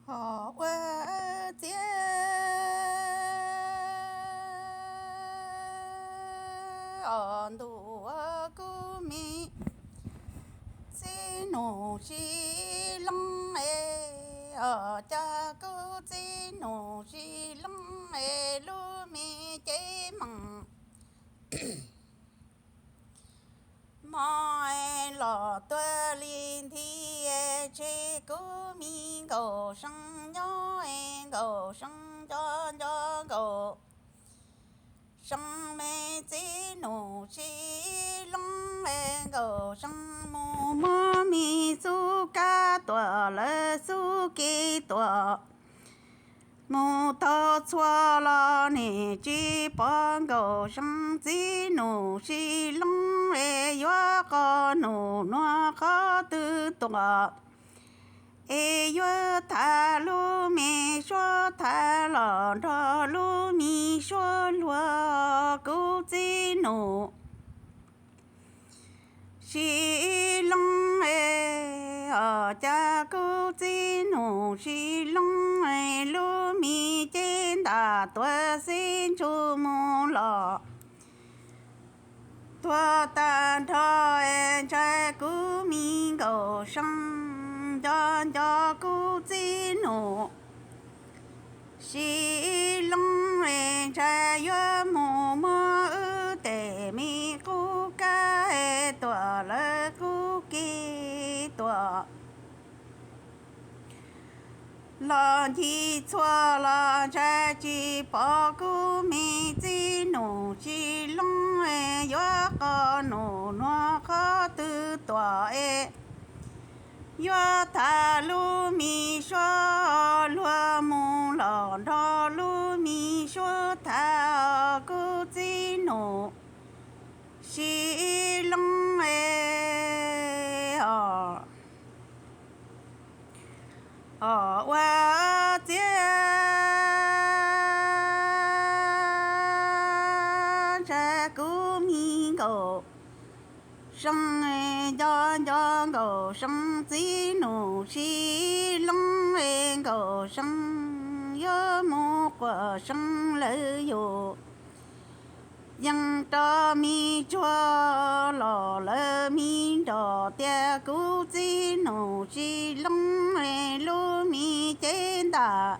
Hos ua txiav os ntuj kuv me txiv nus sib leej es, os cas kuv txiv nus sib leej es lub me cev meem mos los tuag li nthi, tseg kuv me nkaus seeb nyob es nkaus seeb nco nco nkaus seeb me txiv nus sib leej es nkaus seeb mus muab me xub kab tuam lawv xub ke tuam mus tau txhua los nim tsis pom nkaus seeb txiv nus sib leej es yuav qos nus nua qhov twg tuam es yuav tham lub me suab tham los nrog lub me suab luag kuv txiv nus sib leej es, os cas kuv txiv nus sib leej es lub me cev ntam tuag xib ntsug mus los tuag tag nrho es ntshai kuv me nkaus seeb nco nco kuv txiv nus sib leej es ntshai yuav mus muab wb tej me qub kab es tuam lawv qub ke tuam los ncig txhua los ntshai tsis pom kuv me txiv nus sib leej es yuav qos nus nua qhov twg tuam es yuav tham lub me suab luag mus los nrog lub me suab tham kuv txiv nus sib leej es, os ua txiav ntshai kuv me nkaus seeb nco nco nkaus seeb txiv nus sib leej es nkaus seeb yuav mus quas seeb lawv yus yeej rau me tsuag los lawv me nrog tias kuv txiv nus sib leej es lub me cev ntam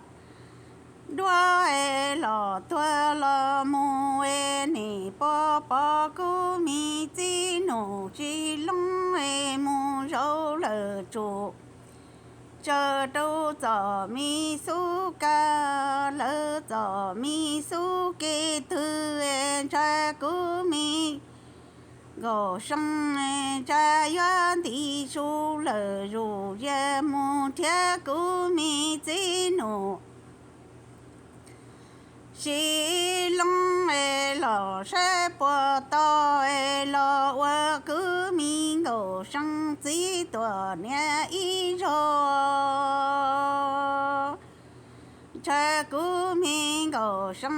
duab es los tuag los mus es nim pom pom kuv me txiv nus sib leej es mus zaum lawm tsum tsaws rau txom me xub kab lawv txom me xub ke twg es ntshai kuv me nkaus seeb ntshai yuav nti su lawm zus yag mus nrhiav kuv me txiv nus sib leej es los saib puas tau es los ua kuv me nkaus seeb txiv tuam niam ib zaug ntshai kuv me nkaus seeb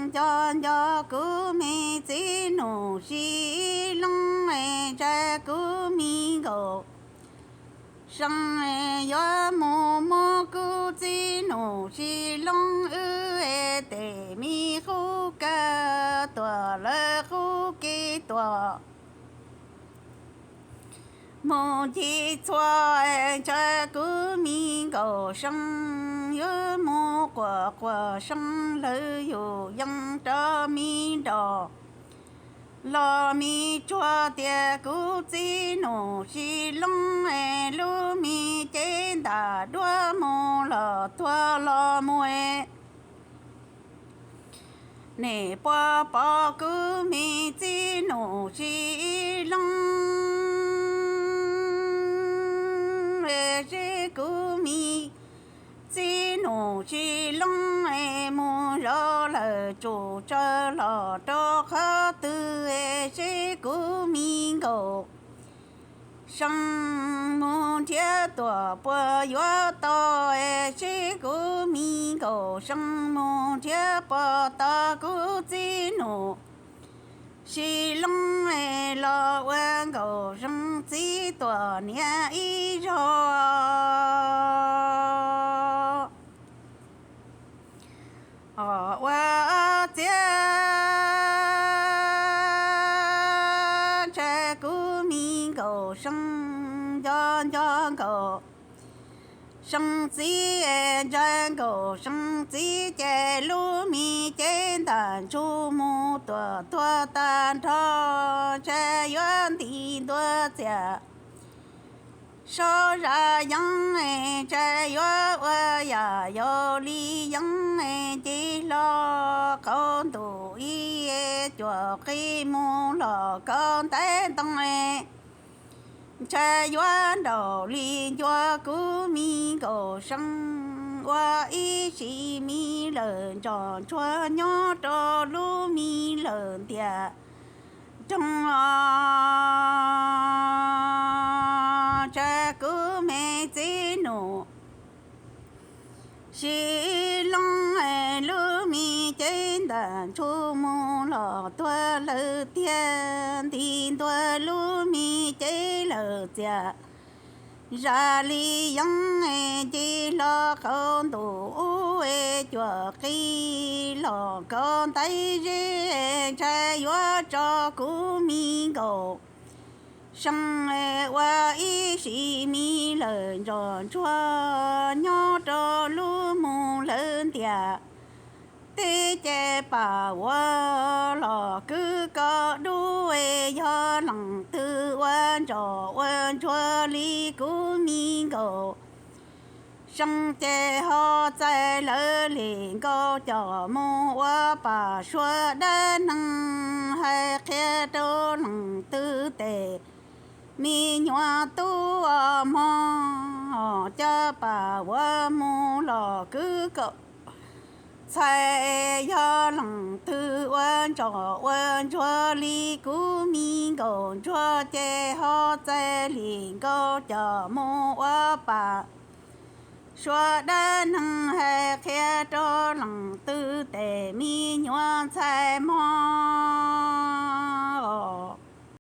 nco nco kuv me txiv nus sib leej es ntshai kuv me nkaus seeb yuav mus muab kuv txiv nus sib leej wb es tej me qub kab tuam lawv qub ke tuam mus ncig txhua es ntshai kuv me nkaus seeb yuav mus quas quas seeb lawv yus yeej rau me nrog los me tsuag tias kuv txiv nus sib leej es lub me cev ntam duab mus los tuag los mus es nim puas pom kuv me txiv nus sib leej es seb kuv me txiv nus sib leej es mus zaum lawm tsum tsaws los rau qhov twg es seb kuv me nkaus seeb mus nrhiav tuam puas yuav tau es seb kuv me nkaus seeb mus nrhiav puas tau kuv txiv nus sib leej es los ua nkaus seeb txiv tuam niam ib zaug nkaus see, nco nco nkaus see txiv, ntsia nkaus see txiv ces lub me cev ntag ntshua mus tuaj tuag tag nrho, ntshe yuav nti ntua txias saub zaj yeeb, ntshe yuav ua yam yau li yeeb, ncig hlo qhov ntuj ib cuam qi mus los kaum ntaiv ntoo, ntshe yuav nraum li ncua kuv me nkaus see, ua ib sim me lawm ntsom ntsuag nyob rau lub me lawm ntiaj roog os, ntshe kuv me txiv nus sim loo, lub me cev ntag ntshua mus los tuag lawm tiag, nti ntua lub me cev lawm txias zaj li yeeb, ncig hlo qhov ntuj ub cuam qi los kaum ntaiv zeb, ntshe yuav tso kuv me nkaus see, ua ib sim me lawm ntsom ntsuag nyob rau lub mus lawm ntiaj teb ces pam ua los kwv koj dub, yog leej twg ua ntsom ua ntsuag li kuv me nkaus see ces ho txais lawv li nkaus coj mus ua pam suav dab neeg, hais qhia rau leej twg tes me nyuam tub os mog, coj pam ua mus los kwv koj txhais, yog leej twg ua ntsom ua ntsuag li kuv me nkaus ntsuag ces ho txais li nkaus coj mus ua pam suav dab neeg, hais qhia rau leej twg tes me nyuam ntxhais mog.